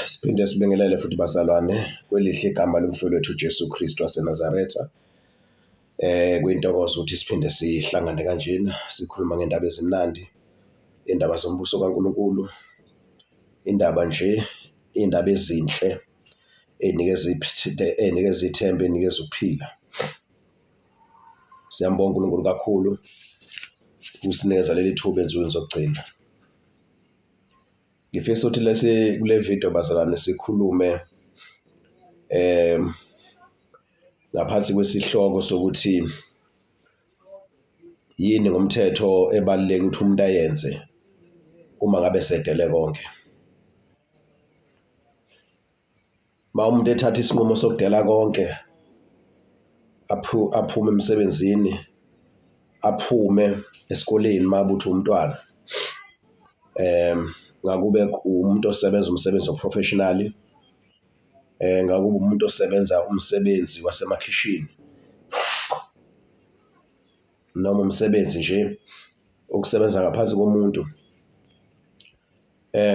Siphinde sibingelele futhi bazalwane kwelihle igama lomfeli wethu uJesu Kristu waseNazaretha. Kuyintokozo ukuthi siphinde sihlangane kanjena sikhuluma ngendaba ezimnandi, iy'ndaba zombuso kaNkulunkulu, indaba nje, iy'ndaba ezinhle ey'nikeza ey'nikeza ithemba, ey'nikeza ukuphila. Siyambonga uNkulunkulu kakhulu ukusinikeza leli thuba ey'nsukwini zokugcina. Ngifisa ukuthi lesi kule video bazalwane sikhulume ngaphansi kwesihloko sokuthi yini ngomthetho ebaluleke ukuthi umuntu ayenze uma ngabe sedele konke. Uma umuntu ethatha isinqumo sokudela konke aphume emsebenzini, aphume esikoleni uma kuwukuthi uwumntwana, ngakube umuntu osebenza umsebenzi o-professional-i, ngakuba umuntu osebenza umsebenzi wasemakhishini noma umsebenzi nje ukusebenza ngaphansi komuntu.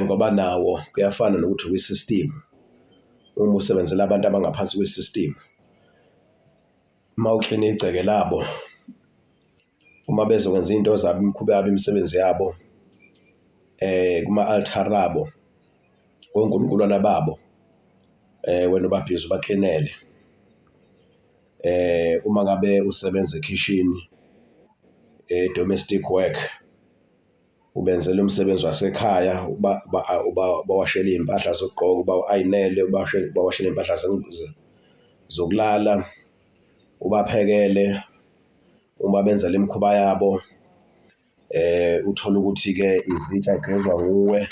Ngoba nawo kuyafana nokuthi ukwi-system uma usebenzela abantu abangaphansi kwe-system. Uma uklina igceke labo, uma bezokwenza iy'nto zabo, imikhuba yabo, imisebenzi yabo kuma-althari abo, konkulunkulwana babo, wena uba bhizi ubaklinele. Uma ngabe usebenza ekhishini domestic work, ubenzela umsebenzi wasekhaya ubawashele iy'mpahla zokugqoka, uba-ayinele, ubawashele iy'mpahla zokulala, ubaphekele uma benza le mikhuba yabo. Uthole ukuthi-ke izitsha y'gezwa nguwe,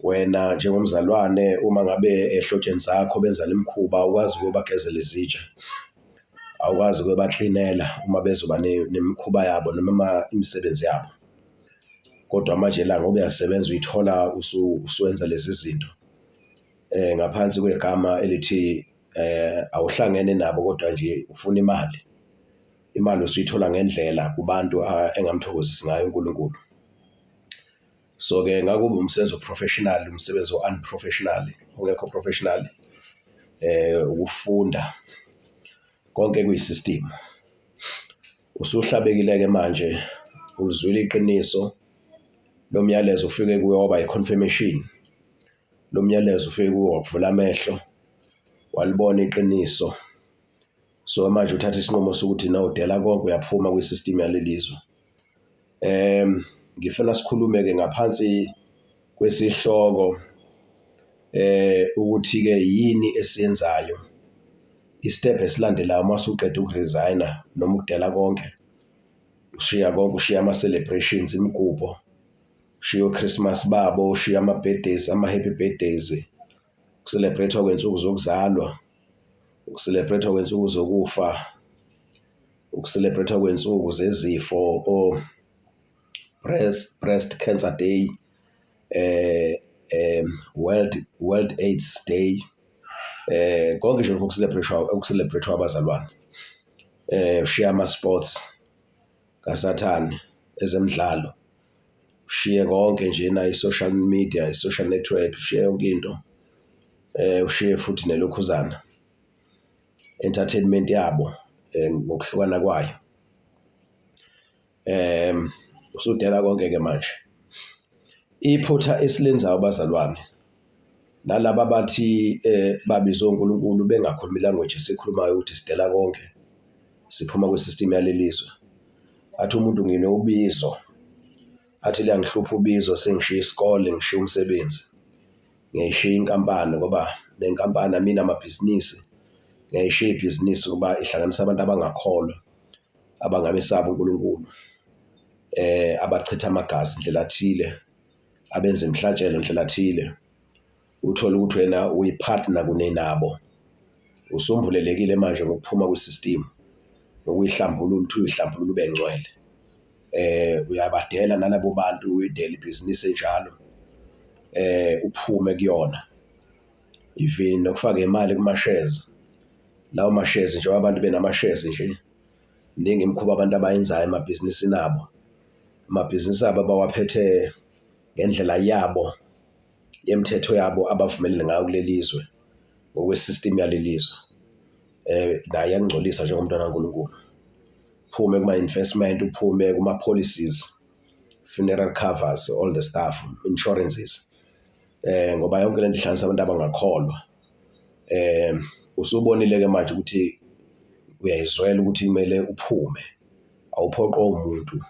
wena njengomzalwane uma ngabe ey'hlotsheni zakho benza le mikhuba awukwazi ukuyobagezela izitsha, awukwazi ukuyobaklinela uma bezoba nemikhuba yabo noma imisebenzi yabo. Kodwa manje la ngoba uyasebenza uyithola usuwenza lezi zinto ngaphansi kwegama elithi awuhlangene nabo kodwa nje ufuna imali. Imali usuyithola ngendlela kubantu engamthokozisi ngayo uNkulunkulu. So-ke ngakuba umsebenzi o-professional, umsebenzi o-unprofessional, ongekho professional, ukufunda konke kuyi-system. Usuhlabekile-ke manje, ulizwile iqiniso, lo myalezo ufike kuwe waba i-confirmation. Lo myalezo ufike kuwe wakuvula amehlo, walibona iqiniso. So manje uthatha isinqumo sokuthi no udela konke uyaphuma kwi-system yaleli zwe. Ngifuna sikhulume-ke ngaphansi kwesihloko ukuthi-ke yini esiyenzayo i-step esilandelayo uma usuqeda uku-resign-a noma ukudela konke, ushiya konke, ushiya ama-celebrations, imigubho, ushiya o-Christmas babo, ushiya ama-birthdays, ama-happy birthdays, uku-celebrate-wa kwey'nsuku zokuzalwa, uku-celebrate-wa kwey'nsuku zokufa, uku-celebrate-wa kwey'nsuku zezifo o-breast cancer day, World AIDS Day, konke nje lokhu oku-celebrate-wa oku-celebrate-wa abazalwane. Ushiye ama-sports kasathane, ezemidlalo, ushiye konke njena i-social media, i-social network, ushiye yonke into, ushiye futhi nelokhuzana, entertainment yabo ngokuhlukana kwayo. Usudela konke-ke manje. Iphutha esilenzayo bazalwane nalaba abathi babizwe uNkulunkulu bengakhulumi i-language esikhulumayo ukuthi sidela konke, siphuma kwi-system yaleli zwe. Athi umuntu nginobizo, athi liyangihlupha ubizo sengishiya isikole, ngishiya umsebenzi, ngiyayishiya inkampani ngoba le nkampani amina amabhizinisi, ngiyayishiya ibhizinisi ngoba ihlanganisa abantu abangakholwa, abangamesabi uNkulunkulu, abachitha amagazi ndlela thile, abenza imihlatshelo ndlela thile. Uthole ukuthi wena uyi-partner kunenabo. Usumbulelekile manje ngokuphuma kwi-system, ngokuyihlambulula ukuthi uyihlambulule ube ngcwele. Uyabadela nalabo bantu uyidele ibhizinisi enjalo, uphume kuyona. Even nokufaka imali kuma-shares, lawo ma-shares njengoba abantu benama-shares nje, miningi imikhuba abantu abayenzayo emabhizinisini abo. Amabhizinisi abo abawaphethe ngendlela yabo. yemithetho yabo abavumelene ngayo kuleli zwe ngokwe-system yaleli zwe. Nayo iyakungcolisa njengomntwana kaNkulunkulu. Uphume kuma-investment, uphume kuma-policies, funeral covers, all the stuff, insurances. Ngoba yonke lento ihlanganisa abantu abangakholwa. Usubonile ke manje ukuthi uyayizwela ukuthi kumele uphume, awuphoqwa umuntu,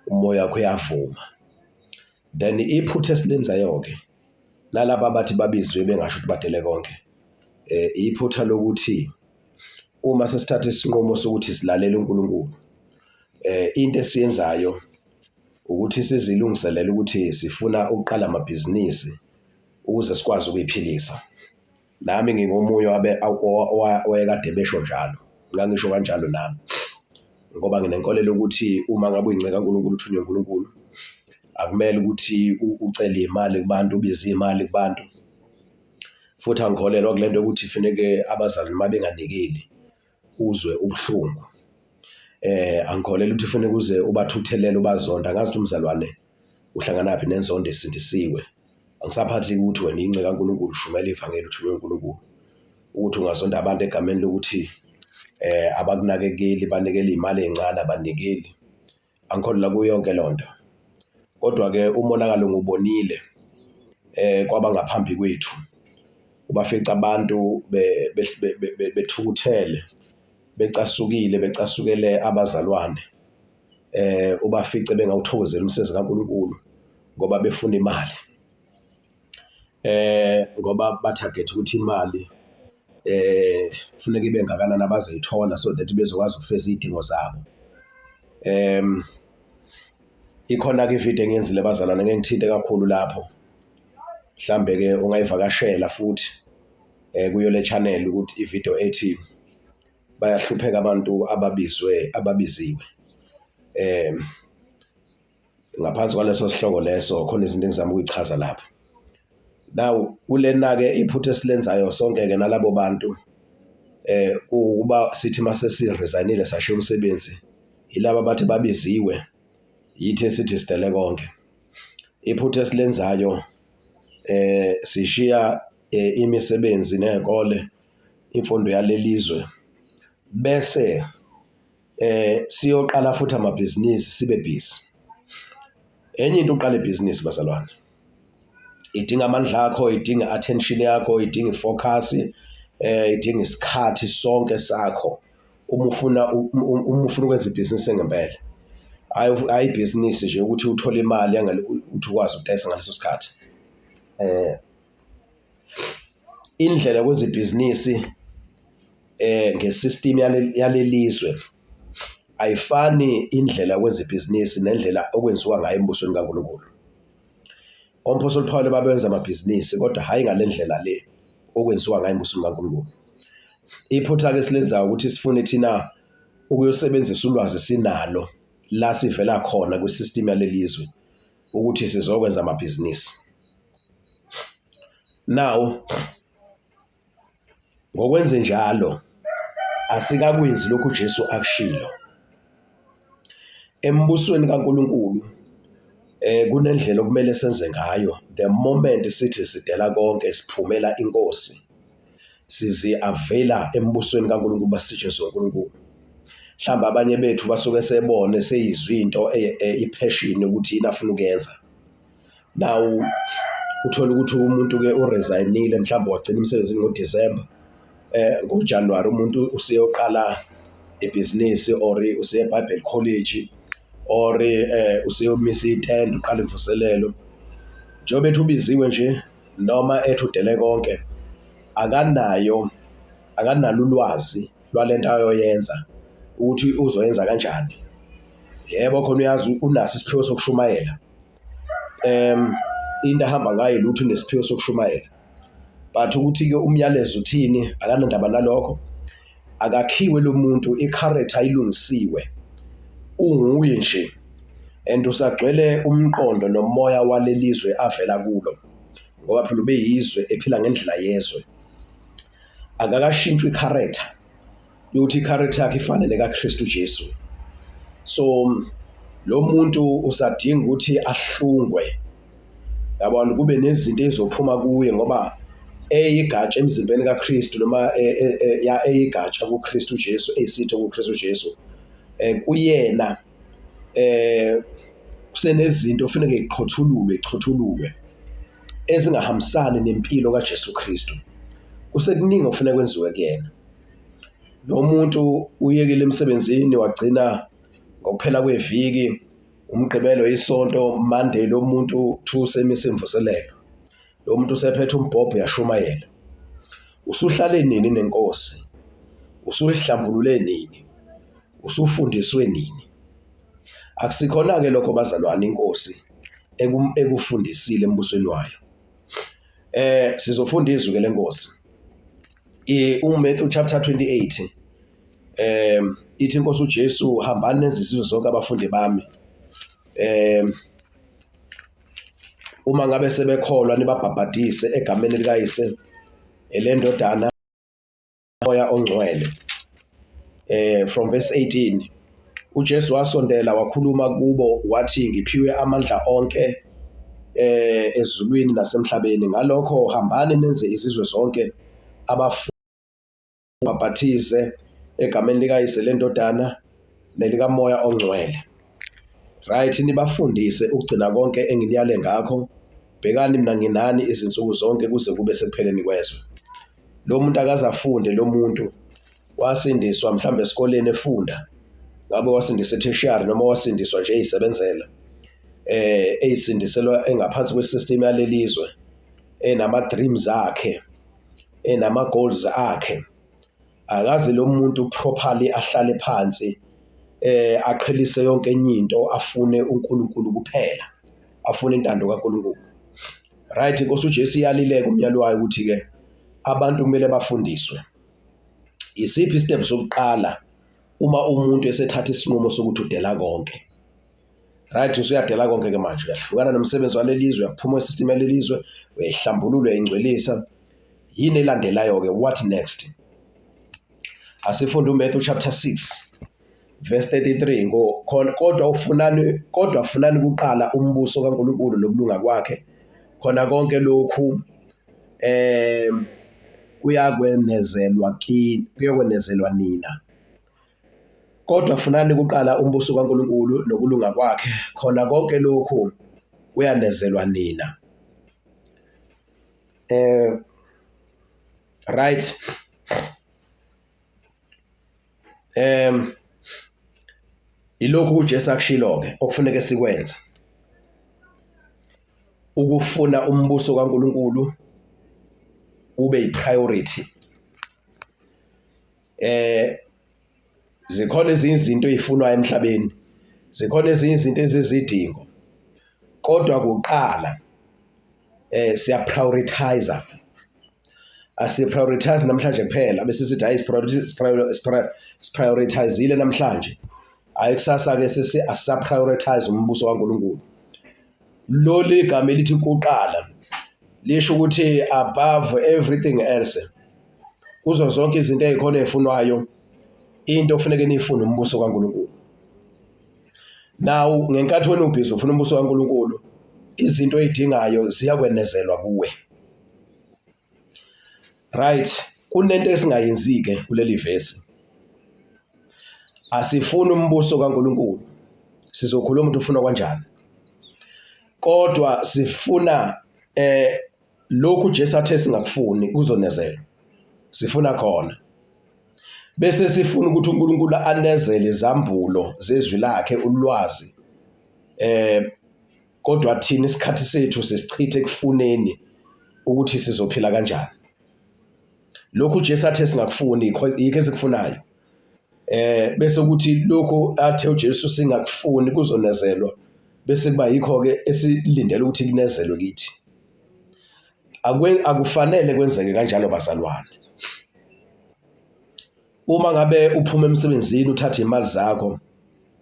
umoya wakho uyavuma. Then iphutha esilenzayo-ke nalaba abathi babizwe bengasho ukuthi badele konke, iphutha lokuthi uma sesithatha isinqumo sokuthi silalele uNkulunkulu, into esiyenzayo ukuthi sizilungiselele ukuthi sifuna ukuqala amabhizinisi ukuze sikwazi ukuyiphilisa. Nami ngingomunye owayekade besho njalo, ngangisho kanjalo nami ngoba nginenkolelo ukuthi uma ngabe uyinceku kaNkulunkulu uthunywe uNkulunkulu, akumele ukuthi ucele iy'mali kubantu, ubize iy'mali kubantu. Futhi angikholelwa kule nto yokuthi funeke abazali uma benganikeli uzwe ubuhlungu. Angikholelwa ukuthi kufuneka uze ubathuthelele ubazonde, angazi ukuthi umzalwane uhlanganaphi nenzondo esindisiwe. Angisaphathi ukuthi wena inceku kaNkulunkulu ushumayela ivangeli uthunywe uNkulunkulu. Ukuthi ungazonda abantu egameni lokuthi abakunakekeli banikela iy'mali ey'ncane abanikeli. Angikholelwa kuyo yonke leyo nto. Kodwa-ke umonakalo ngiwubonile kwabangaphambi kwethu. Ubafica abantu bethukuthele, becasukile, becasukele abazalwane. Ubafice bengawuthokozeli umsebenzi kaNkulunkulu ngoba befuna imali. Ngoba ba-target ukuthi imali kufuneka ibe ngakanani abazoyithola so that bezokwazi ukufeza iy'dingo zabo. Ikhona-ke ividiyo engiyenzile bazalwane ngeke ngithinte kakhulu lapho. Mhlambe-ke ungayivakashela futhi kuyo le channel ukuthi ividiyo ethi bayahlupheka abantu ababizwe ababiziwe. Ngaphansi kwaleso sihloko leso khona izinto engizama ukuyichaza lapho. Now kulena-ke iphutha esilenzayo sonke-ke nalabo bantu kuba sithi mase si-resign-ile sashiya umsebenzi, yilaba abathi babiziwe, yithi esithi sidele konke. Iphutha esilenzayo sishiya imisebenzi ney'kole, imfundo yaleli zwe bese siyoqala futhi amabhizinisi sibe busy. Enye into uqala ibhizinisi bazalwane idinga amandla akho, idinga i-attention yakho, idinga i-focus, idinga isikhathi sonke sakho uma ufuna ukwenza ibhizinisi ngempela. Hhayi, hhayi ibhizinisi nje ukuthi uthole imali ukuthi ukwazi ukudayisa ngaleso sikhathi. Indlela yokwenza ibhizinisi nge-system yalelizwe ayifani indlela yokwenza ibhizinisi nendlela okwenziwa ngayo embusweni kaNkulunkulu. Omphostoli Paul babenza amabhizinisi kodwa hhayi ngale ndlela le okwenziwa ngayo embusweni kaNkulunkulu. Iphutha-ke esilenzayo ukuthi sifune thina ukuyosebenzisa ulwazi esinalo la sivela khona kwi-system yalelizwe ukuthi sizokwenza amabhizinisi. Now ngokwenze njalo asikakwenzi lokhu uJesu akushilo. Embusweni kaNkulunkulu kunendlela okumele senze ngayo. The moment sithi sidela konke siphumela inkosi, sizi-availa embusweni kaNkulunkulu basisetshenziswe uNkulunkulu. Mhlawumbe abanye bethu basuke sebone seyizwe into i-passion ukuthi yini afuna ukuyenza. Now uthola ukuthi umuntu-ke u-resign-ile mhlawumbe wagcina emsebenzini ngoDisemba, ngoJanuwari umuntu useyoqala ibhizinisi or useya eBible College or useyomisa itende uqala imvuselelo. Njengoba ethi ubiziwe nje noma ethi udele konke, akanayo akanalo ulwazi lwalento ayoyenza ukuthi uzoyenza kanjani. Yebo, khona uyazi unaso isiphiwo sokushumayela. Into ahamba ngayo lutho unesiphiwo sokushumayela. But ukuthi-ke umyalezo uthini akanandaba nalokho. Akakhiwe lo muntu i-character ayilungisiwe. Unguye nje and usagcwele umqondo nomoya walelizwe avela kulo ngoba phela ubeyizwe ephila ngendlela yezwe. Akakashintshwa i-character yokuthi i-character yakhe ifane nekaKristu Jesu. So lo muntu usadinga ukuthi ahlungwe. Yabona, kube nezinto ezizophuma kuye ngoba eyigatsha emzimbeni kaKristu noma e, e, e, ya eyigatsha kuKristu Jesu, eyisitho kuKristu Jesu. Kuyena kusenezinto ofuneke iqhothululwe ichothululwe ezingahambisani nempilo kaJesu Kristu. Kusekuningi okufuneka kwenziwe kuyena. Lo muntu uyekile emsebenzini wagcina ngokuphela kweviki, uMgqibelo, isonto, Monday lo muntu thuse emise imvuselelo. Lo muntu usephethe umbhobho uyashumayela. Usuhlale nini nenkosi? Usuyihlambulule nini? Usufundiswe nini? Akusikhona-ke lokho bazalwane inkosi ekufundisile embusweni wayo. Sizofunda izwi ke lenkosi. UMatthew chapter 28 ithi inkosi uJesu, hambani nenze izizwe zonke abafundi bami. Uma ngabe sebekholwa nibabhabhadise egameni likaYise, elendodana, Moya oNgcwele. From verse 18 uJesu wasondela wakhuluma kubo wathi, ngiphiwe amandla onke ezulwini nasemhlabeni, ngalokho hambani nenze izizwe zonke ababhaphathize egameni likaYise, lendodana, nelikaMoya oNgcwele. Right, nibafundise ukugcina konke enginiyale ngakho. Bhekani, mina nginani izinsuku zonke kuze kube sekupheleni kwezwe. Lo muntu akaze afunde, lo muntu wasindiswa mhlawumbe esikoleni efunda, ngabe wasindiswa e-tertiary noma wasindiswa nje eyisebenzela, eyisindiselwa engaphansi kwe-system yalelizwe, enama dreams akhe, enama goals akhe. Akaze lo muntu properly ahlale phansi aqhelise yonke enye into, afune uNkulunkulu kuphela, afune intando kaNkulunkulu. Right, inkosi uJesu iyalileka umyalo wayo ukuthi ke abantu kumele bafundiswe. Isiphi step sokuqala uma umuntu esethatha isinqumo sokuthi udela konke? Right, usuyadela konke ke manje, uyahlukana nomsebenzi walelizwe, uyaphuma esystem yalelizwe, uyayihlambulula, uyayingcwelisa. Yini elandelayo ke? What next? Asifunde uMatthew chapter 6 verse 33, ngo kodwa ufunani, kodwa funani kuqala umbuso kaNkulunkulu nokulunga kwakhe, khona konke lokhu kuyakwenezelwa kini, kuyakwenezelwa nina. Kodwa funani kuqala umbuso kaNkulunkulu nokulunga kwakhe, khona konke lokhu kuyanezelwa nina. Right. Ilokhu uJesu akushilo ke okufuneka sikwenze. Ukufuna umbuso kaNkulunkulu ube yipriority. Zikhona ezinye izinto ezifunwa emhlabeni, zikhona ezinye izinto ezizidingo, kodwa kuqala siya prioritize. Asi prioritize namhlanje kuphela bese sithi hayi, siprioritizile namhlanje, hayi kusasa ke sesi asa prioritize umbuso kaNkulunkulu. Lo ligama elithi kuqala lisho ukuthi above everything else, kuzo zonke izinto ezikhona ezifunwayo, into ofuneke niyifune umbuso kaNkulunkulu. Now ngenkathi wena ubhizi ufuna umbuso kaNkulunkulu, izinto oyidingayo ziyakwenezelwa kuwe. Right, kunento esingayenzi ke kuleli vesi. Asifuni umbuso kaNkulunkulu, sizokhuluma ukuthi ufuna kanjani, kodwa sifuna lokhu Jesu athe singakufuni kuzonezelwa, sifuna khona. Bese sifuna ukuthi uNkulunkulu anezele izambulo zezwi lakhe, ulwazi, kodwa thina isikhathi sethu sisichithe ekufuneni ukuthi sizophila kanjani. Lokhu Jesu athe singakufuni yikho esikufunayo. Bese ukuthi lokhu athe uJesu singakufuni kuzonezelwa, bese kuba yikho ke esilindele ukuthi kunezelwe kithi. Akufanele kwenzeke kanjalo bazalwane. Uma ngabe uphuma emsebenzini uthathe imali zakho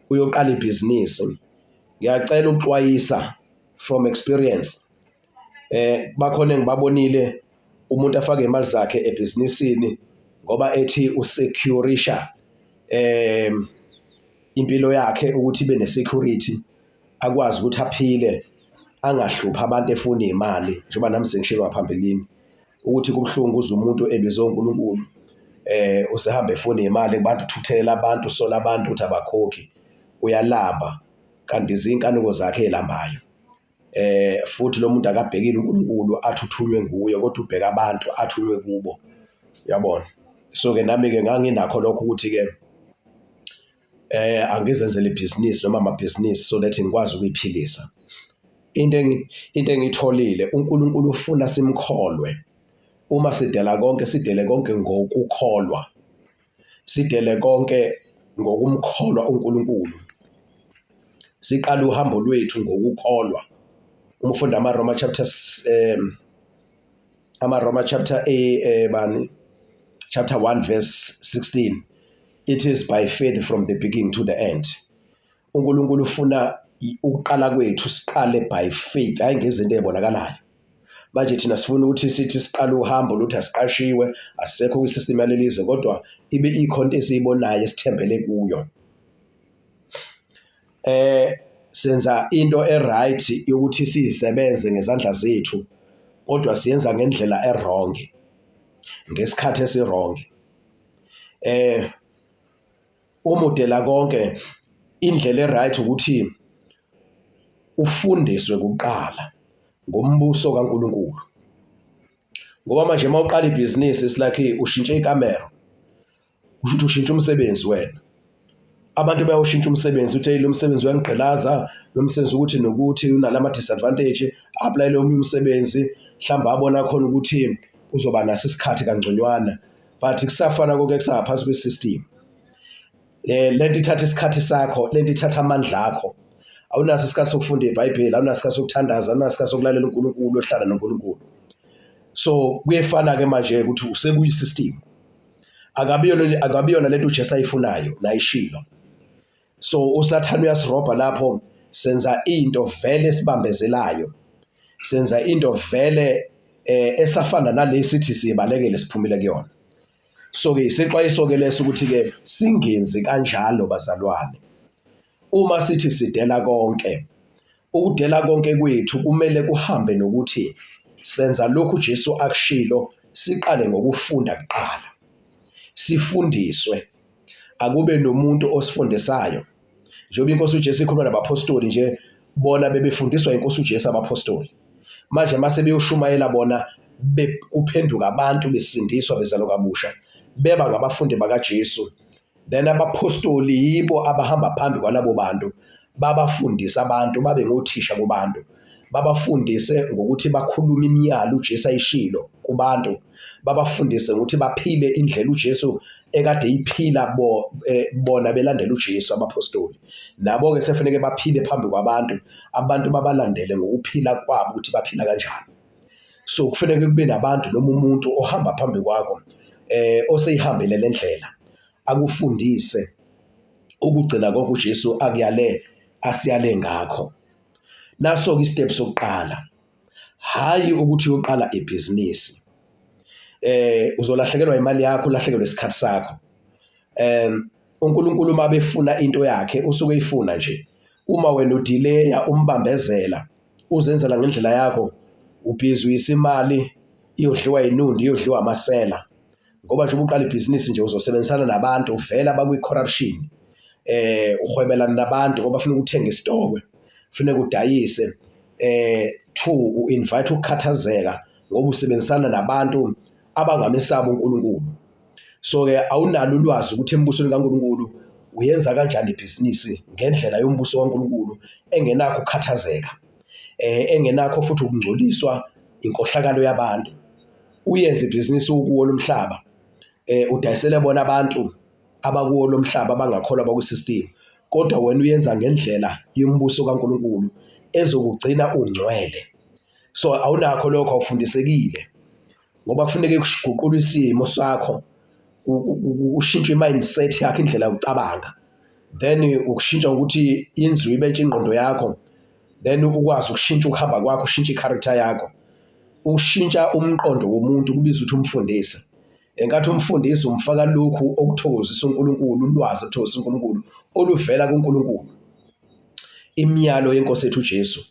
uyoqala ibhizinisi, ngiyacela ukuxwayisa from experience. Bakhona engibabonile umuntu afake imali zakhe ebhizinisini ngoba ethi usecurisha impilo yakhe ukuthi ibe nesecurity, akwazi ukuthi aphile, angahluphi abantu efuna imali njengoba nami sengishilo ngaphambilini ukuthi kubuhlungu uze umuntu ebizwe uNkulunkulu usehamba efuna imali kubantu uthuthelela abantu usola abantu ukuthi abakhokhi uyalamba kanti izinkanuko zakhe elambayo. Futhi lo muntu akabhekile uNkulunkulu athi uthunywe nguye kodwa ubheka abantu athunywe kubo uyabona. So ke nami ke nganginakho lokho ukuthi ke angizenzele ibhizinisi noma amabhizinisi so that ngikwazi ukuyiphilisa. Into engiyitholile uNkulunkulu ufuna simkholwe. Uma sidela konke sidele konke ngokukholwa. Sidele konke ngokumkholwa uNkulunkulu. Siqala uhambo lwethu ngokukholwa. Uma ufunda amaRoma chapter amaRoma chapter a bani chapter 1 verse 16, it is by faith from the beginning to the end. uNkulunkulu ufuna ukuqala kwethu siqale by faith, hayi ngezinto ezibonakalayo. Manje thina sifuna ukuthi sithi siqale uhambo luthi asiqashiwe, asisekho kwi-system yalelizwe, kodwa ibe ikhona into esiyibonayo esithembele kuyo. Senza into e-right yokuthi siyisebenze ngezandla zethu, kodwa siyenza ngendlela e-wrong ngesikhathi esi-wrong. Uma udela konke, indlela e-right ukuthi ufundiswe kuqala ngombuso kaNkulunkulu. Ngoba manje uma uqala ibhizinisi it's like ushintshe ikamero, kusho ukuthi ushintsha umsebenzi wena. Abantu bayawushintsha umsebenzi, uthi lo msebenzi uyangigqilaza, lo msebenzi ukuthi nokuthi unalama disadvantage, apply-ele omunye umsebenzi, mhlawumbe abona khona ukuthi uzoba naso isikhathi kangconywana, but kusafana konke kusangaphansi kwe-system. Lento ithatha isikhathi sakho, lento ithatha amandla akho. Awunaso isikhathi sokufunda iBhayibheli, awunaso isikhathi sokuthandaza, awunaso isikhathi sokulalela uNkulunkulu, ohlala noNkulunkulu. So kuyefana-ke manje ukuthi usekuyi-system. Akabiyona lento uJesu ayifunayo nayishilo. So uSathane uyasirobha lapho, senza into vele esibambezelayo, senza into vele esafana nale sithi siyibalekele siphumile kuyona. So ke isexwayiso ke leso ukuthi ke singenzi kanjalo bazalwane. Uma sithi sidela konke, ukudela konke kwethu kumele kuhambe nokuthi senza lokhu uJesu akushilo, siqale ngokufunda kuqala. Sifundiswe, akube nomuntu osifundisayo. Njengoba inkosi uJesu ikhuluma nabapostoli nje, bona bebefundiswa inkosi uJesu abapostoli. Manje mase beyoshumayela bona kuphenduka abantu besindiswa bezalwa kabusha, beba ngabafundi bakaJesu. Then abapostoli yibo abahamba phambi kwalabo bantu, babafundise abantu, babe ngothisha kubantu. Babafundise ngokuthi bakhulume imiyalo uJesu ayishilo kubantu, babafundise ngokuthi baphile indlela uJesu ekade iphila bona belandela uJesu abapostoli. Nabo-ke sefuneke baphile phambi kwabantu, abantu babalandele ngokuphila kwabo ukuthi baphila kanjani. So kufuneke kube nabantu noma umuntu ohamba phambi kwakho oseyihambele le ndlela, akufundise ukugcina konke uJesu akuyale asiyale ngakho. Naso-ke i-step sokuqala, hhayi ukuthi uyoqala ibhizinisi. Uzolahlekelwa imali yakho, ulahlekelwe isikhathi sakho. uNkulunkulu uma befuna into yakhe usuke eyifuna nje. Uma wena udileya umbambezela, uzenzela ngendlela yakho, ubhizi uyisa imali iyodliwa yinundi, iyodliwa amasela. Ngoba nje uqala ibhizinisi nje uzosebenzisana nabantu vele abakwi-corruption. Uhwebelana nabantu ngoba funa ukuthenga isitokwe, funeka udayise. Two, u-invite ukukhathazeka ngoba usebenzisana nabantu abangamesabi uNkulunkulu. So ke awunalo ulwazi ukuthi embusweni kaNkulunkulu uyenza kanjani ibhizinisi ngendlela yombuso kaNkulunkulu engenakho ukukhathazeka, engenakho futhi ukungcoliswa inkohlakalo yabantu. Uyenze ibhizinisi ukuwo lomhlaba, udayisele bona abantu abakuwo lomhlaba abangakholwa abakwi-system, kodwa wena uyenza ngendlela yombuso kaNkulunkulu ezokugcina ungcwele. So awunakho lokho, awufundisekile, ngoba kufuneke kuguqulwe isimo sakho, ushintshe i-mindset yakho, indlela yokucabanga, then ukushintsha ukuthi inzwi ibe ntsha ingqondo yakho, then ukwazi ukushintsha ukuhamba kwakho, ushintshe i-character yakho. Ushintsha umqondo womuntu kubiza ukuthi umfundise. Enkathi umfundisi umfaka lokhu okuthokozisa uNkulunkulu, ulwazi oluthokozisa uNkulunkulu oluvela kuNkulunkulu, imiyalo yenkosi yethu uJesu.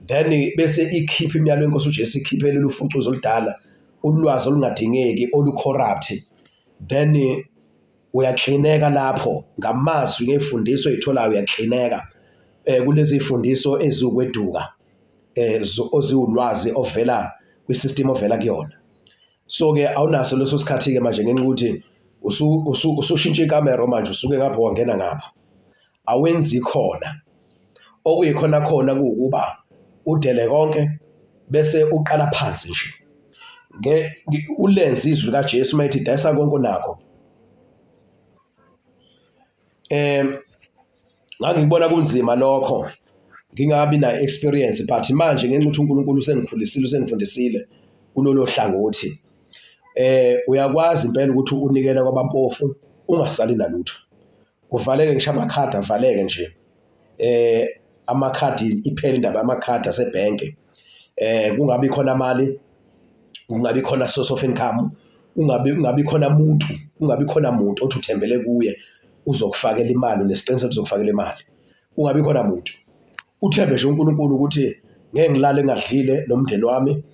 Then bese ikhipha imiyalo yenkosi uJesu, ikhiphe lolu fucuzo oludala, ulwazi olungadingeki olu-corrupt. Then uyaklineka lapho ngamazwi, ngezifundiso oyitholayo uyaklineka kulezi zifundiso eziwukweduka oziwulwazi ovela kwi-system ovela kuyona. So ke awunaso leso sikhathi ke manje ngenxa ukuthi usushintsha ikamero manje, usuke ngapha wangena ngapha, awenzi khona okuyikhona khona kuwukuba udele konke bese uqala phansi nje ulenze izwi likaJesu uma ethi dayisa konke onakho. Ngangikubona kunzima lokho, ngingabi nayo experience, but manje ngenxa ukuthi uNkulunkulu usengikhulisile, usengifundisile kulolo hlangothi, uyakwazi impela ukuthi unikele kwabampofu ungasali nalutho, kuvaleke ngisho amakhadi avaleke nje, amakhadi iphele indaba yamakhadi asebhenki, kungabi khona mali, kungabi khona source of income, kungabi khona muntu, kungabi khona muntu othi uthembele kuye uzokufakela imali, unesiqiniseko uzokufakela imali, kungabi khona muntu. Uthembe nje uNkulunkulu ukuthi ngeke ngilale ngingadlile nomndeni wami,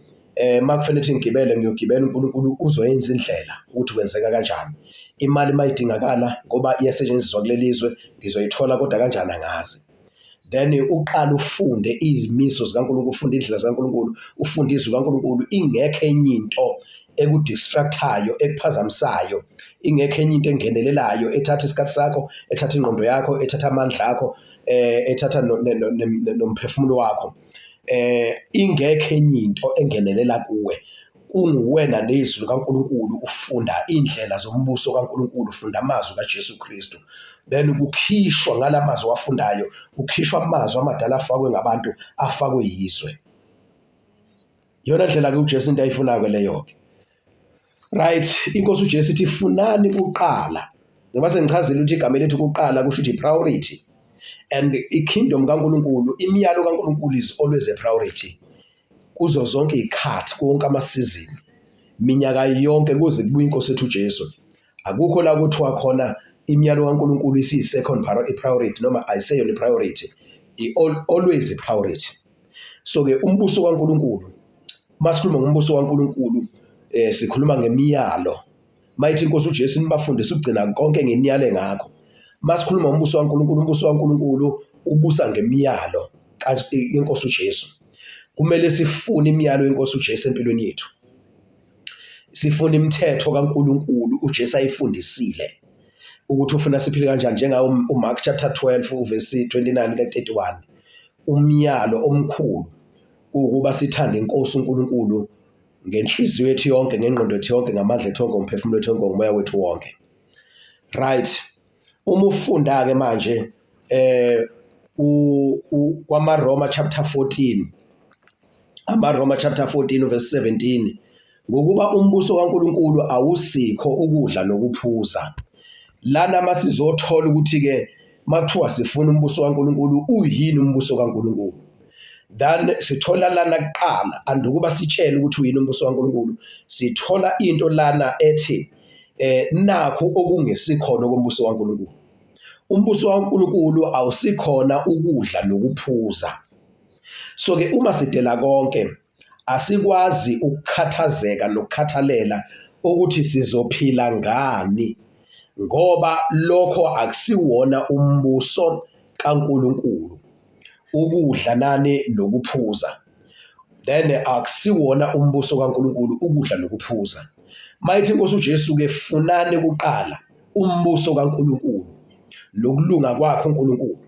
makufanele ukuthi ngigibele ngiyogibela, uNkulunkulu uzoyenza indlela ukuthi kwenzeka kanjani. Imali mayidingakala ngoba iyasetshenziswa kuleli zwe ngizoyithola, kodwa kanjani angazi. Then uqale ufunde izimiso zikaNkulunkulu, ufunde indlela zikaNkulunkulu, ufunde izwi likaNkulunkulu, ingekho enye into ekudistractayo, ekuphazamisayo, ingekho enye into engenelelayo ethatha isikhathi sakho, ethatha ingqondo yakho, ethatha amandla akho, ethatha nomphefumulo wakho. Ingekho enye into engenelela kuwe, kunguwena nezwi likaNkulunkulu, ufunda indlela zombuso kaNkulunkulu, ufunda amazwi kaJesu Kristu. Then kukhishwa ngalamazwi owafundayo, kukhishwa amazwi amadala afakwe ngabantu, afakwe yizwe. Iyona ndlela-ke uJesu into ayifunayo leyo-ke. Right, inkosi uJesu ithi funani kuqala. Ngoba sengichazile ukuthi igama elithi kuqala kusho ukuthi priority. And i-kingdom kaNkulunkulu, imiyalo kaNkulunkulu is always a priority. Kuzo zonke izikhathi, wonke amasizini, minyaka yonke kuze kubuye inkosi ethu uJesu. Akukho la kuthiwa khona imiyalo kaNkulunkulu isiyi-second priority noma ayiseyona i-priority. Always i-priority. So-ke umbuso kaNkulunkulu, masikhuluma ngombuso kaNkulunkulu, sikhuluma ngemiyalo. Mayithi inkosi uJesu nibafundise ukugcina konke nginiyale ngakho. Masikhuluma ngombuso kaNkulunkulu, umbuso kaNkulunkulu ubusa ngemiyalo yenkosi uJesu. Kumele sifune imiyalo yenkosi uJesu empilweni yethu. Sifune imithetho kaNkulunkulu uJesu ayifundisile ukuthi ufuna siphile kanjani, njengawo uMark chapter 12 uverse 29 ka-31. Umyalo omkhulu ukuba sithande inkosi uNkulunkulu ngenhliziyo yethu yonke, ngengqondo yethu yonke, ngamandla ethu onke, ngomphefumulo wethu wonke, ngomoya wethu wonke. Right. Uma ufunda ke manje kwamaRoma chapter 14, amaRoma chapter 14 verse 17, ngokuba umbuso kaNkulunkulu awusikho ukudla nokuphuza. Lana masizothola ukuthi ke makuthiwa sifuna umbuso kaNkulunkulu, uyini umbuso kaNkulunkulu? Then sithola lana kuqala, andukuba sitshele ukuthi uyini umbuso kaNkulunkulu, sithola into lana ethi nakho okungesikhona kombuso kaNkulunkulu. Umbuso kaNkulunkulu awusikhona ukudla nokuphuza. So ke uma sidela konke, asikwazi ukukhathazeka nokukhathalela ukuthi sizophila ngani, ngoba lokho akusiwona umbuso kaNkulunkulu, ukudla nani nokuphuza. Then akusiwona umbuso kaNkulunkulu ukudla nokuphuza. Mayithi inkosi uJesu ke funani kuqala umbuso kaNkulunkulu nokulunga kwakhe uNkulunkulu.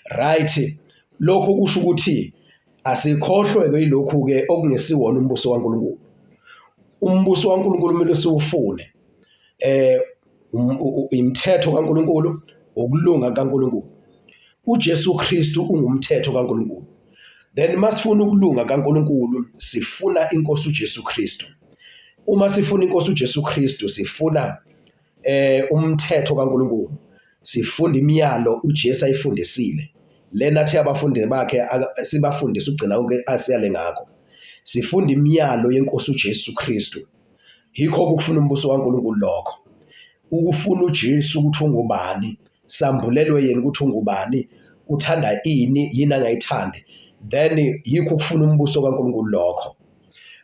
Right, lokho kusho ukuthi asikhohlwe-ke yilokhu-ke okungesiwona umbuso kaNkulunkulu. Umbuso kaNkulunkulu kumele siwufune, imithetho kaNkulunkulu, ukulunga kaNkulunkulu. uJesu Kristu ungumthetho kaNkulunkulu. Then masifuna ukulunga kaNkulunkulu, sifuna inkosi uJesu Kristu. Uma sifuna inkosi uJesu Kristu, sifuna umthetho kaNkulunkulu. Sifunda imiyalo uJesu ayifundisile. Lena athi abafundi bakhe sibafundise ukugcina konke asiyale ngakho. Sifunda imiyalo yenkosi uJesu Kristu. Yikho ukufuna umbuso kaNkulunkulu lokho. Ukufuna uJesu ukuthi ungubani, sambulelwe yena ukuthi ungubani, uthanda ini, yini angayithandi. Then yikho ukufuna umbuso kaNkulunkulu lokho.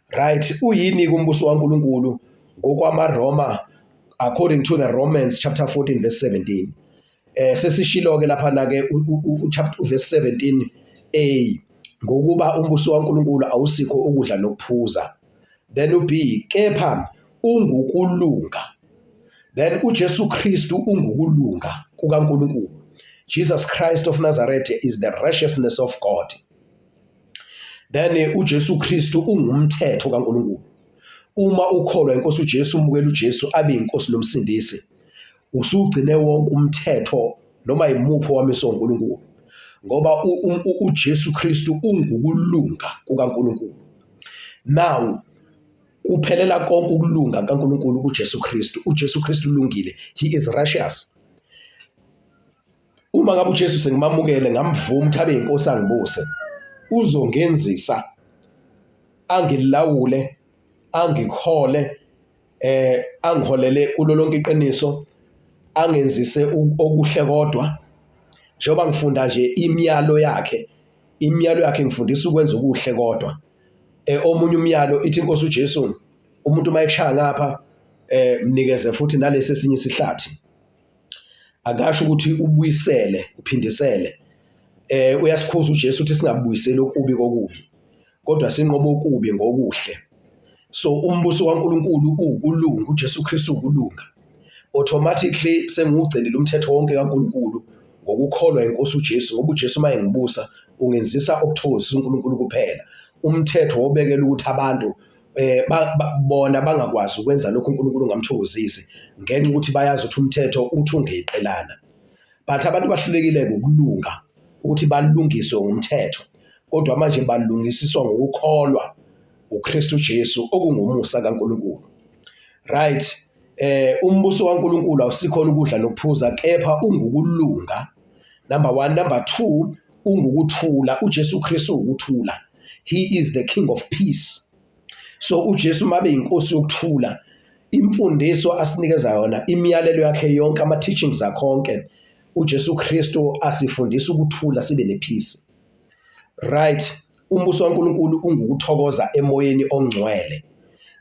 Right, uyini umbuso kaNkulunkulu ngokwamaRoma according to the Romans chapter 14 verse 17. Sesishilo ke lapha na ke u chapter verse 17 a ngokuba umbuso kaNkulunkulu awusikho ukudla nokuphuza. Then uB kepha ungukulunga. Then uJesu Kristu ungukulunga kukaNkulunkulu. Jesus Christ of Nazareth is the righteousness of God. Then uJesu Kristu ungumthetho kaNkulunkulu. Uma ukholwa inkosi uJesu umukela uJesu abe inkosi nomsindisi usugcine wonke umthetho noma imuphi owamiswa uNkulunkulu ngoba uJesu Kristu ungukulunga kukaNkulunkulu. Now kuphelela konke ukulunga kaNkulunkulu kuJesu Kristu. UJesu Kristu ulungile, he is righteous. Uma ngabe uJesu sengimamukele ngamvuma ukuthi abe inkosi angibuse, uzongenzisa angilawule angikhole angiholele kulo lonke iqiniso angenzise okuhle kodwa njengoba ngifunda nje imiyalo yakhe imiyalo yakhe ngifundisa ukwenza okuhle kodwa omunye umyalo ithi inkosi uJesu umuntu uma ekushaya ngapha mnikeze futhi nalesi esinye isihlathi akasho ukuthi ubuyisele uphindisele uyasikhuza uJesu ukuthi singabuyiseli okubi kokubi kodwa sinqobe okubi ngokuhle so umbuso kaNkuluNkulu uwukulunga uJesu Kristu ukulunga automatically sengiwugcinile umthetho wonke kaNkuluNkulu ngokukholwa inkosi uJesu ngoba uJesu uma engibusa ungenzisa okuthokozisa uNkulunkulu kuphela umthetho wobekela ukuthi abantu bona bangakwazi ukwenza lokhu uNkulunkulu ngamthokozisi ngenxa ukuthi bayazi ukuthi umthetho uthi ungeqelana but abantu bahlulekile ukulunga ukuthi balungiswe ngumthetho kodwa manje balungisiswa ngokukholwa uKristu Jesu okungumusa kaNkulunkulu. Right, umbuso kaNkulunkulu awusikhona ukudla nokuphuza kepha ungukulunga. Number 1, number 2 ungukuthula. uJesu Kristu ukuthula. He is the king of peace. So uJesu mabe inkosi yokuthula imfundiso asinikeza yona imiyalelo yakhe yonke ama teachings akhe onke uJesu Kristu asifundisa ukuthula sibe nepeace. Right, umbuso kaNkulunkulu ungukuthokoza emoyeni ongcwele.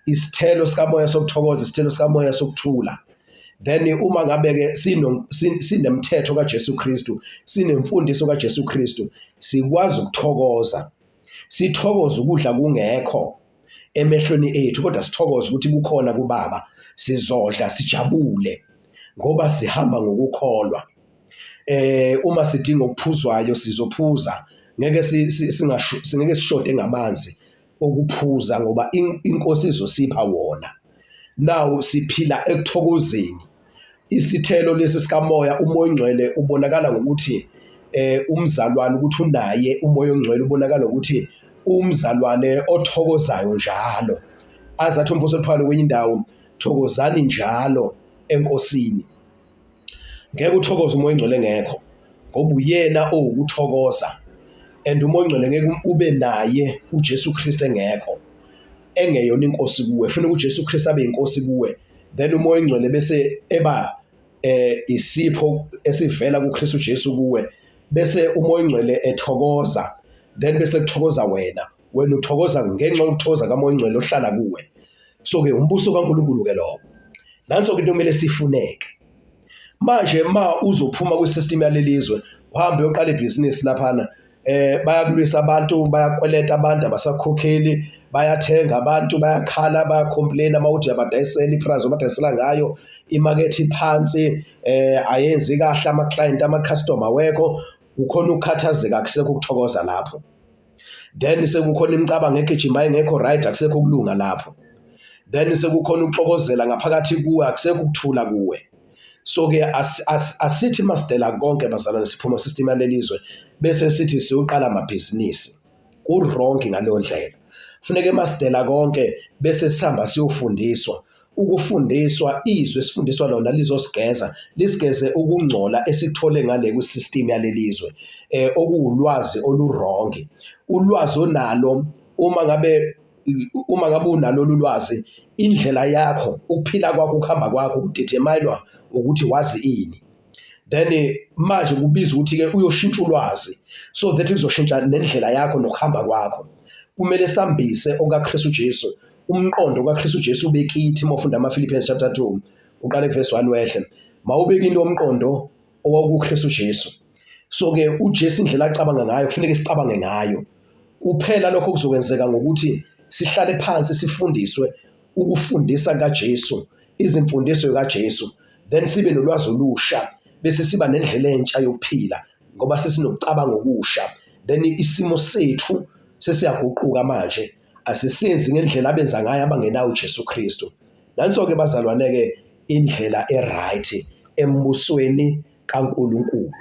Isithelo sikamoya sokuthokoza, isithelo sikamoya sokuthula. Then uma ngabe ke sinemthetho kaJesu Kristu, sinemfundiso kaJesu Kristu, sikwazi ukuthokoza. Sithokoza ukudla kungekho emehlweni ethu kodwa sithokoza ukuthi kukhona kuBaba. Sizodla sijabule ngoba sihamba ngokukholwa. Uma sidinga okuphuzwayo sizophuza ngeke singeke sishode ngamanzi okuphuza ngoba inkosi izosipha wona. Now siphila ekuthokozeni. Isithelo lesi sikamoya umoya ongcwele ubonakala ngokuthi umzalwane ukuthi unaye umoya ongcwele ubonakala ukuthi umzalwane othokozayo njalo. Azathi umpostoli Paul kwenye indawo thokozani njalo enkosini. Ngeke uthokoze umoya ongcwele ngekho ngoba uyena owukuthokoza and umoya ongcwele ngeke ube naye uJesu Kristu engekho engeyona inkosi kuwe. Funa uJesu Kristu abe inkosi kuwe then umoya ongcwele bese eba isipho esivela kuKristu Jesu kuwe bese umoya ongcwele ethokoza then bese kuthokoza wena wena uthokoza ngenxa yokuthokoza kamoya ongcwele ohlala kuwe. So ke umbuso kaNkulunkulu ke lowo. Nanso ke into kumele sifuneke. Manje ma uzophuma kwisystem yalelizwe uhambe uyoqala ibhizinisi laphana bayakulwisa abantu bayakweleta abantu abasakhokheli bayathenga abantu bayakhala bayacomplain uma uthi uyabadayisela iprice obadayisela ngayo imakethe iphansi ayenzi kahle ama client ama customer awekho kukhona ukukhathazeka akusekho ukuthokoza lapho. Then sekukhona imicabango egijima engekho right akusekho ukulunga lapho. Then sekukhona ukuxokozela ngaphakathi kuwe akusekho ukuthula kuwe. So ke asithi masidela konke bazalwane siphuma system yalelizwe bese sithi siyoqala amabhizinisi. Ku wrong ngaleyo ndlela. Funeke masidela konke bese sihamba siyofundiswa. Ukufundiswa izwi esifundiswa lona lizosigeza lisigeze ukungcola esikuthole ngale kwisystem yalelizwe okuwulwazi oluwrong. Ulwazi onalo uma ngabe unalo lolwazi indlela yakho ukuphila kwakho ukuhamba kwakho kudeterminwa ukuthi wazi ini. Then manje kubiza ukuthi ke uyoshintsha ulwazi so that kuzoshintsha nendlela yakho nokuhamba kwakho. Kumele sambise okaKristu Jesu, umqondo kaKristu Jesu ubekithi uma ufunda ama-Philippians chapter 2 uqale verse 1 wehle. Mawubeke into omqondo owawukuKristu Jesu. So ke uJesu indlela acabanga ngayo kufuneka sicabange ngayo. Kuphela lokho kuzokwenzeka ngokuthi sihlale phansi sifundiswe ukufundisa kaJesu, izimfundiso kaJesu, then sibe nolwazi olusha bese siba nendlela entsha yokuphila ngoba sesinokucabanga okusha. Then isimo sethu sesiyaguquka manje, asisenzi ngendlela abenza ngayo abangenawo uJesu Kristu. Nanso-ke bazalwane-ke indlela e-right embusweni kaNkulunkulu.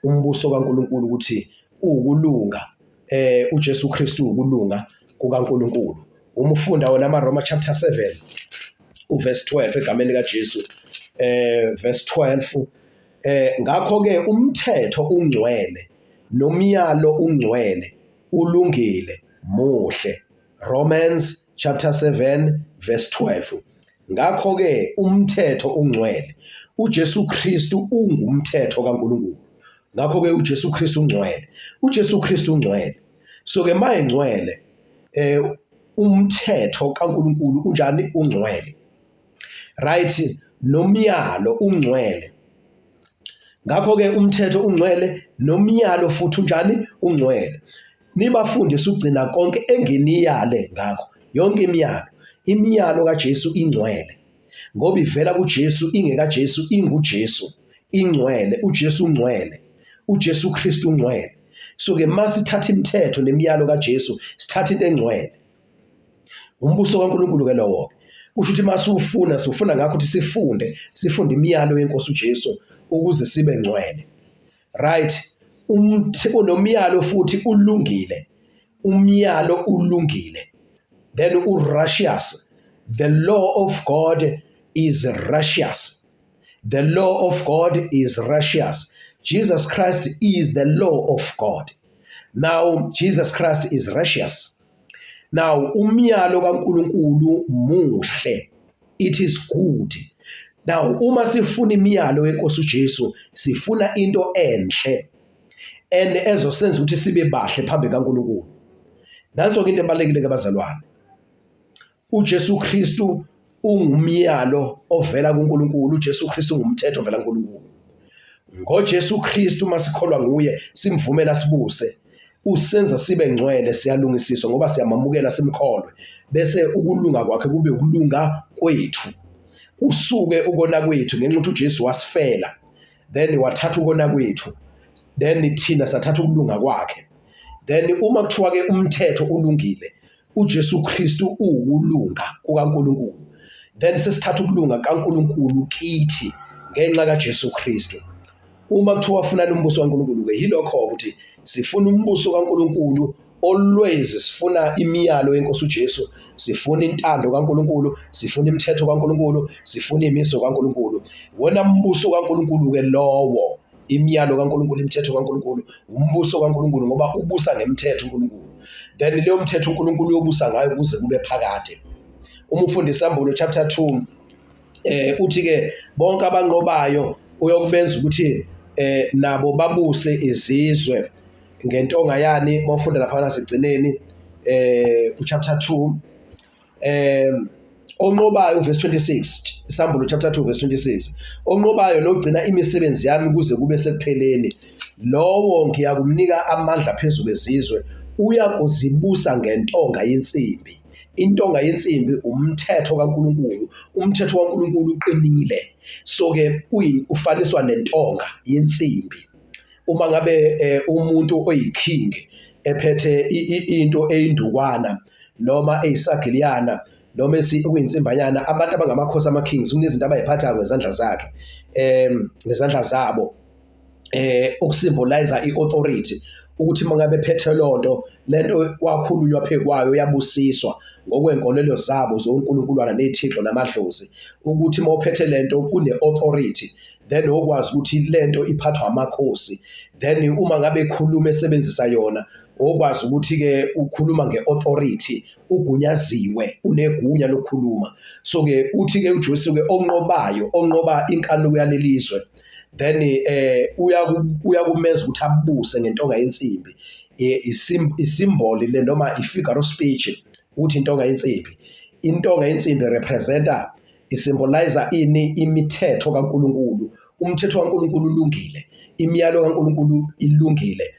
Umbuso kaNkulunkulu ukuthi uwukulunga, uJesu Kristu uwukulunga kukaNkulunkulu. Uma ufunda wona amaRoma chapter 7 uverse 12 egameni likaJesu, verse 12, ngakho-ke umthetho ungcwele nomyalo ungcwele ulungile muhle. Romans chapter 7 verse 12. Ngakho-ke umthetho ungcwele. UJesu Kristu ungumthetho kaNkulunkulu. Ngakho-ke uJesu Kristu ungcwele. UJesu Kristu ungcwele. So ke mayengcwele umthetho kaNkulunkulu unjani? Ungcwele. Right, nomyalo ungcwele. Ngakho-ke umthetho ungcwele nomyalo futhi unjani? Ungcwele. Nibafundise ukugcina konke enginiyale ngakho. Yonke imiyalo. Imiyalo kaJesu ingcwele. Ngoba ivela kuJesu, ingekaJesu, inguJesu. Ingcwele, uJesu ungcwele. uJesu Kristu ungcwele. So ke masithatha imithetho nemiyalo kaJesu, sithatha into engcwele. Umbuso kaNkulunkulu ke lowo. Kusho ukuthi masiwufuna, siwufuna ngakho ukuthi sifunde, sifunde imiyalo yenkosi uJesu ukuze sibe ngcwele. Right, unomyalo futhi ulungile. Umyalo ulungile. Then u-righteous. The law of God is righteous. The law of God is righteous. Jesus Christ is the law of God. Now, Jesus Christ is righteous. Now, umyalo kaNkulunkulu muhle. It is good. Now, uma sifuna imiyalo yenkosi uJesu, sifuna into enhle and ezosenza ukuthi sibe bahle phambi kaNkulunkulu. Nanso ke into ebalulekile ke bazalwane. uJesu Kristu ungumyalo ovela kuNkulunkulu, uJesu Kristu ungumthetho ovela kuNkulunkulu. NgoJesu Kristu masikholwa nguye, simvumela sibuse, usenza sibe ngcwele, siyalungisiswa ngoba siyamamukela simkholwe, bese ukulunga kwakhe kube ukulunga kwethu. Kusuke ukona kwethu ngenxa ukuthi uJesu wasifela, then wathatha ukona kwethu, then thina sathatha ukulunga kwakhe. Then uma kuthiwa ke umthetho ulungile, uJesu Kristu uwukulunga kukaNkulunkulu. Then sesithatha ukulunga kaNkulunkulu kithi ngenxa kaJesu Kristu. Uma kuthiwa funani umbuso kaNkulunkulu ke yilokho ukuthi sifuna umbuso kaNkulunkulu always, sifuna imiyalo yenkosi uJesu, sifuna intando kaNkulunkulu, sifuna imithetho kaNkulunkulu, sifuna imiso kaNkulunkulu. Wona mbuso kaNkulunkulu ke lowo, imiyalo kaNkulunkulu, imithetho kaNkulunkulu, umbuso kaNkulunkulu ngoba ubusa ngemithetho uNkulunkulu. Then leyo mthetho uNkulunkulu uyobusa ngayo kuze kube phakade. Uma ufunda iSambulo chapter 2 uthi ke bonke abanqobayo uyokubenza ukuthi nabo babuse izizwe ngentonga yani. Mawufunda lapha nasigcineni uchapter 2 onqobayo verse 26, Isambulo chapter 2 verse 26, onqobayo nogcina imisebenzi yami kuze kube sekupheleni, lowo ngiyakumnika amandla phezu kwezizwe, uyakuzibusa ngentonga yensimbi. Intonga yensimbi umthetho kaNkulunkulu, umthetho kaNkulunkulu uqinile. So ke ufaniswa nentonga yensimbi. Uma ngabe umuntu oyiking ephethe into eyindukwana noma eyisagiliyana noma okuyinsimbanyana, abantu abangamakhosi ama-kings kunezinto abayiphathayo ngezandla zakhe, ngezandla zabo, ukusymbolize i-authority, ukuthi uma ngabe ephethe lonto, lento kwakhulunywa phezu kwayo yabusiswa ngokwenkolelo zabo zonkulunkulwana ney'thixo namadlozi, ukuthi uma uphethe lento kune-authority, then okwazi ukuthi lento iphathwa amakhosi. Then uma ngabe ekhuluma esebenzisa yona, okwazi ukuthi-ke ukhuluma nge-authority, ugunyaziwe, unegunya lokukhuluma. So-ke uthi-ke uJesu-ke onqobayo, onqoba inkanuko yalelizwe, Then uyakumeza ukuthi abuse ngentonga yensimbi, isimboli le noma i-figure of speech ukuthi intonga yensimbi, intonga yensimbi representa, isymbolize ini? Imithetho kaNkuluNkulu. Umthetho kaNkuluNkulu ulungile, imiyalo kaNkuluNkulu ilungile,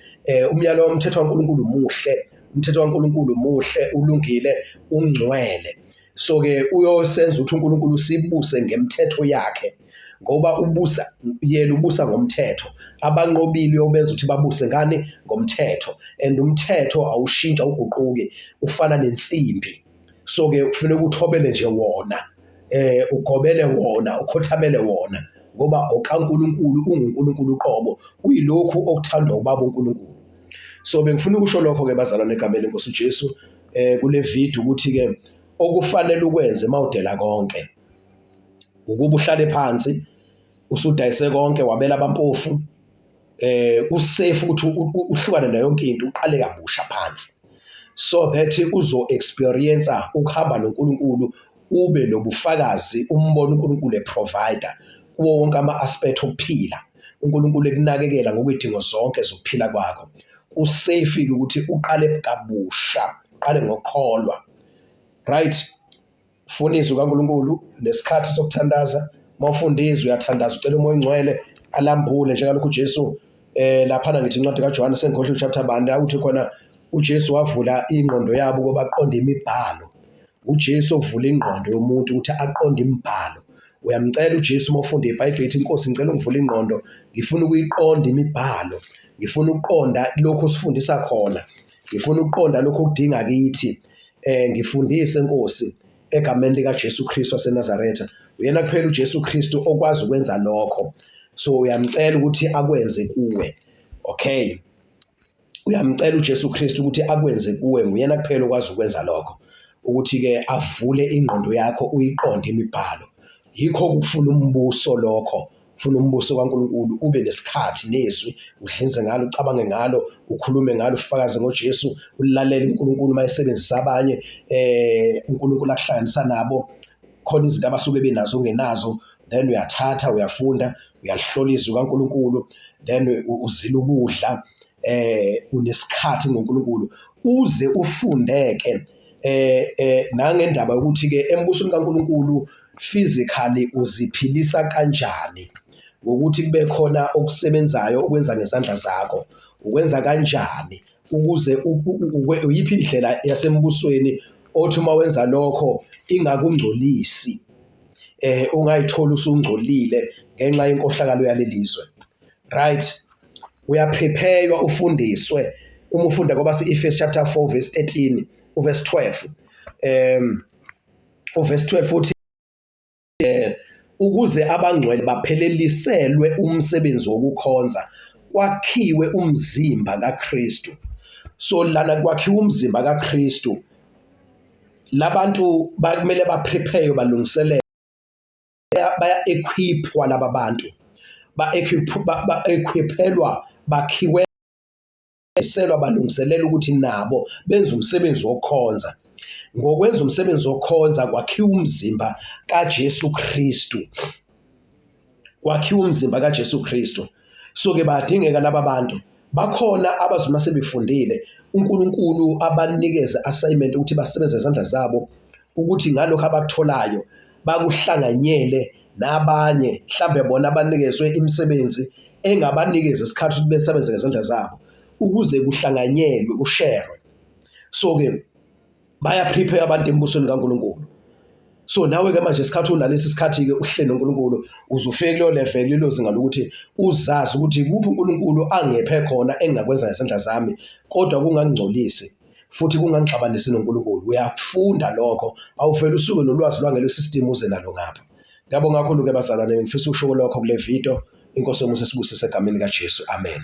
umyalo womthetho kaNkuluNkulu muhle, umthetho kaNkuluNkulu muhle, ulungile, ungcwele. So ke uyosenza ukuthi uNkulunkulu sibuse ngemthetho yakhe, ngoba ubusa yena, ubusa ngomthetho. Abanqobile uyobenza ukuthi babuse ngani? Ngomthetho. And umthetho awushintsha, uguquke, ufana nensimbi. So ke kufuneka uthobele nje wona, ugobele wona, ukhothamele wona, ngoba okaNkulunkulu, unguNkulunkulu uqobo, uyilokhu okuthandwa ubaba uNkulunkulu. So bengifuna ukusho lokho ke bazalwane egameni lenkosi uJesu kule video, ukuthi ke okufanele ukwenze mawudela konke ukuba uhlale phansi, usudayise konke, wabela abampofu, kusafe ukuthi uhlukane nayo yonke into, uqale kabusha phansi, so that uzo experience ukuhamba noNkulunkulu, ube nobufakazi, umbone uNkulunkulu eprovider kuwo wonke ama aspect okuphila, uNkulunkulu ekunakekela ngokwedingo zonke zokuphila kwakho. Kusafe ukuthi uqale kabusha, uqale ngokukholwa, right? Funa izwi kaNkulunkulu nesikhathi sokuthandaza. Uma ufunda izwi, uyathandaza, ucela uMoya oNgcwele alambule, njengalokhu uJesu laphana, ngithi incwadi kaJohane, sengikhohlwe chapter bani, uthi khona uJesu wavula ingqondo yabo ukuba baqonde imibhalo. UJesu ovula ingqondo yomuntu ukuthi aqonde imibhalo. Uyamcela uJesu uma ufunda iBhayibheli, ithi, "Inkosi, ngicela ungivule ingqondo, ngifuna ukuyiqonda imibhalo, ngifuna ukuqonda lokho osifundisa khona, ngifuna ukuqonda lokho okudinga kithi, ngifundise Nkosi, egameni lika Jesu Kristu waseNazaretha." Uyena kuphela uJesu Kristu okwazi ukwenza lokho. So uyamcela ukuthi akwenze kuwe, okay? Uyamcela uJesu Kristu ukuthi akwenze kuwe. Nguyena kuphela okwazi ukwenza lokho, ukuthi-ke avule ingqondo yakho uyiqonde imibhalo. Yikho ukufuna umbuso lokho, ufuna umbuso kaNkulunkulu, ube nesikhathi nezwi, udlinze ngalo, ucabange ngalo, ukhulume ngalo, ufakaze ngoJesu, ulalele uNkulunkulu uma esebenzisa abanye, uNkulunkulu akuhlanganisa nabo, khona izinto abasuke benazo ongenazo. Then uyathatha, uyafunda, uyalihlola izwi kaNkulunkulu, then uzila ukudla, unesikhathi ngoNkulunkulu, uze ufundeke nangendaba yokuthi ke embusweni kaNkulunkulu physically uziphilisa kanjani, ngokuthi kube khona okusebenzayo okwenza ngezandla zakho, ukwenza kanjani ukuze uyiphi indlela yasembusweni othi uma wenza lokho ingakungcolisi, ungayithola usungcolile ngenxa yenkohlakalo yalelizwe, right? Uyaprepare, ufundiswe. Uma ufunda kwabase Efesu chapter 4 verse 13, uverse 12, uverse 12 uthi ukuze abangcwele bapheleliselwe umsebenzi wokukhonza, kwakhiwe umzimba kaKristu. So lana kwakhiwa umzimba kaKristu. Labantu bakumele baprepare, balungiselele, baya equipwa laba bantu, ba equip ba equipelwa, bakhiwe selwa, balungiselela ukuthi nabo benze umsebenzi wokukhonza. Ngokwenza umsebenzi wokukhonza kwakhiwa umzimba kaJesu Kristu, kwakhiwa umzimba kaJesu Kristu. So ke badingeka laba bantu. Bakhona abazuma sebefundile, uNkulunkulu abanikeze assignment ukuthi basebenze izandla zabo, ukuthi ngalokho abakutholayo bakuhlanganyele nabanye. Mhlambe bona banikezwe imisebenzi engabanikeza isikhathi ukuthi besebenze ngezandla zabo ukuze kuhlanganyelwe, kusherwe. So ke baya prepare abantu embusweni kaNkulunkulu. So nawe ke manje, isikhathi unalesi sikhathi ke uhleli noNkulunkulu, uzufike kuleyo level, lelo zinga lokuthi uzazi ukuthi kuphi uNkulunkulu angephe khona engingakwenza ngezandla zami kodwa kungangingcolisi futhi kungangixabanisi noNkulunkulu. Uyakufunda lokho, awuvele usuke nolwazi lwangelo system uze nalo ngapha. Ngiyabonga kakhulu ke bazalwane, ngifisa ukusho lokho kule video. Inkosi yomusa sibusise egameni kaJesu, amen.